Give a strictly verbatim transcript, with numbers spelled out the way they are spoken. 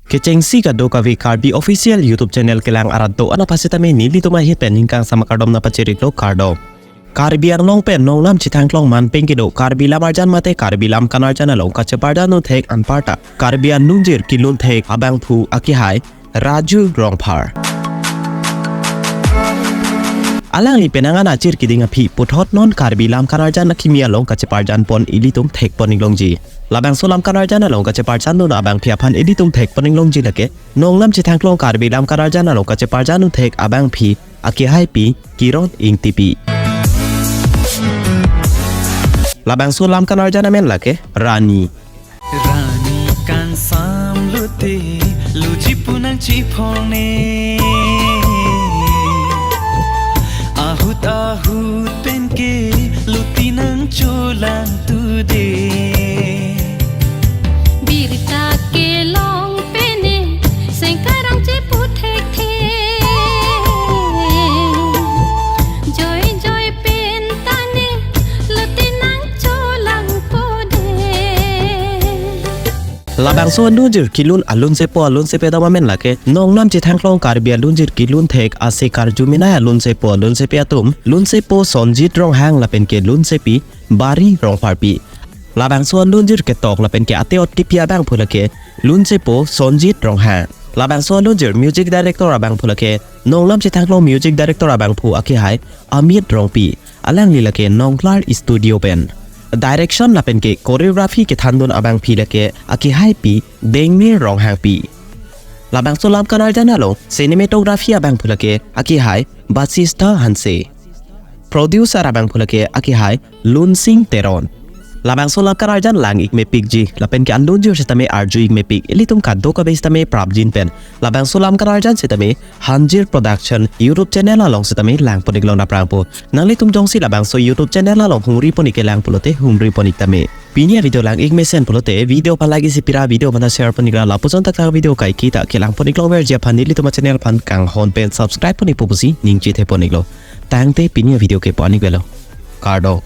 Kechengsi kadokave Karbi Official YouTube Channel kelang arat do-an aphan sitame nelitum ahin pen ningkang sama kardom nangpachiriklo, kardom. Karbi Anglong pen nongnam chethangklong manpeng kedo Karbi Lam Arjan mate Karbi Lam Kanarjan along kacheparjan dun thek anparta Karbi alunjir kelun thek abangphu akehai Raju Rongphar. Alangli penang an achir keding aphi puthot non Karbi Lam Kanarjan akimi along kacheparjan pon ilitum thekpon inglongji. Labangso Lam Kanarjan along kacheparjan dun abangphi aphan ilitum thekpon inglongji lake nongnam chethangklong Karbi Lam Kanarjan along kacheparjan dun thek abangphi akehaipi Kiron Ingtipi. Labangso Lam Kanarjan amen lake Rani. Rani kangsam lote luji punang chiphorne. Ahut ahut penke luti nangcholang tude. Birta kelong pene sengkarang chepu thekthe. Joi joi pen tane luti nangcholang pode. Labangso alunjir kelun alunsepo alunsepi atum amen lake nongnam chethangklong Karbi alunjir kelun thek ase karjuminai alunsepo alunsepi atum, lunsepo Sonjit Ronghang lapenke lunsepi Bari Rongpharpi. Labangso alunjir ketok lapenke ate-ot kepi abangphu lake lunsepo Sonjit Ronghang. Labangso alunjir music director abangphu lake nongnam chethangklong music director abangphu akehai Amit Rongpi. Alangli lake Nongklar Studio pen. Direction lapenke choreography kethandun abangphi lake akehaipi Dengmir Ronghangpi. Labangso Lam Kanarjan along cinematography abangphu lake akehai Basistha Hanse. Producer abangphu lake akehai Lunsing Teron. Labangso Lam Kanarjan lang-ik mepikji lapenke alunjir sitame arju-ik mepik ilitum kadokave sitame prapjin pen. Labangso Lam Kanarjan sitame Hanjir Production YouTube channel along sitame langpon-ik long naprangpo. Nanglitum jongsi labangso YouTube channel along humripon-ik kelang pulote humripon-ik tame. Pini avideo lang-ik mesen pulote video aphan like isi pira, video aphan share pon-ikra, lapuson thakthak video kaike ta kelangpon-ik longverji aphan nelitum achannel aphan kanghon pen subscribe pon-ikpo pusi ning chethepon-iklo. Tangte pini avideo ke pu-an-ik avelo. Kardom.